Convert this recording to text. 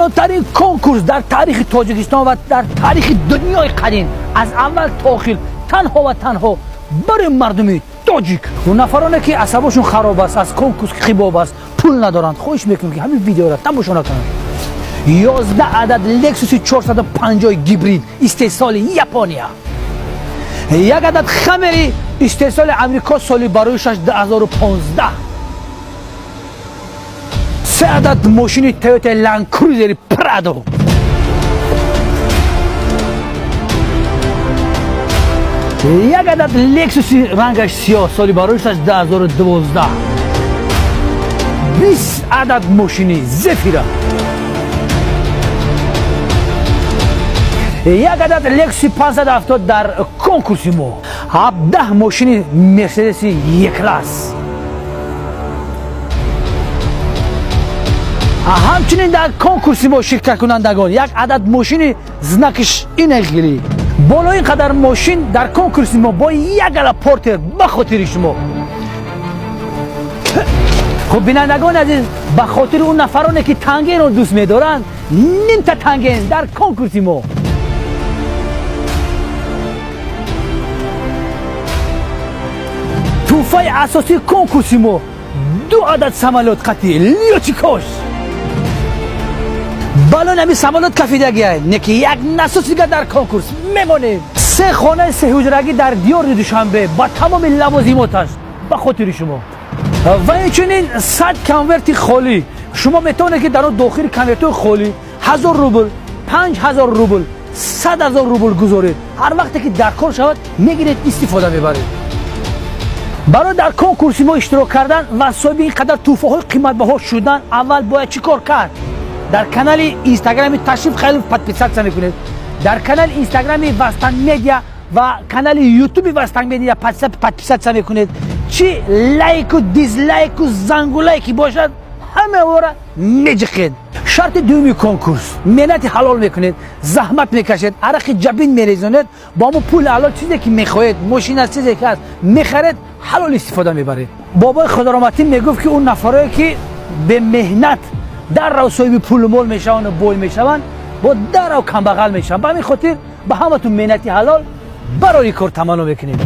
Калонтарин конкурс дар таърихи Тоҷикистон ва дар таърихи дунёи қадим, аз аввал то охир, танҳо ва танҳо барои мардуми тоҷик. Нафароне ки асабошон хароб аст, аз конкурс хибоб аст, пул надоранд, хоҳиш мекунем, ки ҳамин видеоро тамошо накунанд. 11 адад Лексуси 450 гибрид истеҳсоли Япония, як адад Хаммери истеҳсоли Амрико соли барои 2015, се адад мошини Тойота Ленд Крузери Прадо, як адад Лексуси рангаш сиёҳ соли барои 2012, 20 адад мошини Зефира, як адад Лексуси 570 дар конкурси мо, 17 мошини Мерседеси Е-класс. Ҳамчунин дар конкурси мо ширкаткунандагон як адад мошини знакиш инагирӣ. Боло ин қадар мошин дар конкурси мо бо як ала портер ба хотири шумо. Хуб, бинандагони азиз, ба хотири он нафароне ки тангенро дӯст медоранд, нимта танген дар конкурси мо. Тӯҳфаи асосии конкурси мо ду адад самолёт қати лётчикош. Балон ҳамин самолёт кафидагия, не ки як насос дига дар конкурс мемонем. Се хонаи сеҳуҷрагӣ дар диёри Душанбе ба тамоми лавозимоташ ба хотири шумо ва инчунин 100 конверти холӣ. Шумо метавонед, ки дар он дохили конвертҳои холӣ 1000 рубл, 5000 рубл, 100 000 рубл гузоред. Ҳар вақте ки дар кор шавад, мегиред, истифода мебаред. Барои дар конкурси мо иштирок кардан ва соҳиби ин қадар тӯҳфаҳои қиматбаҳо шудан, аввал бояд чӣ кор кард? Дар канали инстаграми Ташриф Халилов подписаться мекунед, дар канали инстаграми Вастан Медиа ва канали ютуби Вастан Медиа подписаться мекунед. Чӣ лайку, дизлайку, зангулайки бошад, ҳамаора меҷиқед. Шарти дуюми конкурс: меҳнати ҳалол мекунед, заҳмат мекашед, арақи ҷабин мерезонед, бо ҳамон пули ҳалол чизе ки мехоҳед, мошина, чизе ки ҳаст, мехаред, ҳалол истифода мебаред. Бобои Худороматин мегуфт, ки он нафарое ки бемеҳнат даррав соҳиби пулу мол мешаванду бой мешаванд, бо даррав камбағал мешаванд. Ба ҳамин хотир ба ҳаматун меҳнати ҳалол барои кор таманно мекунем.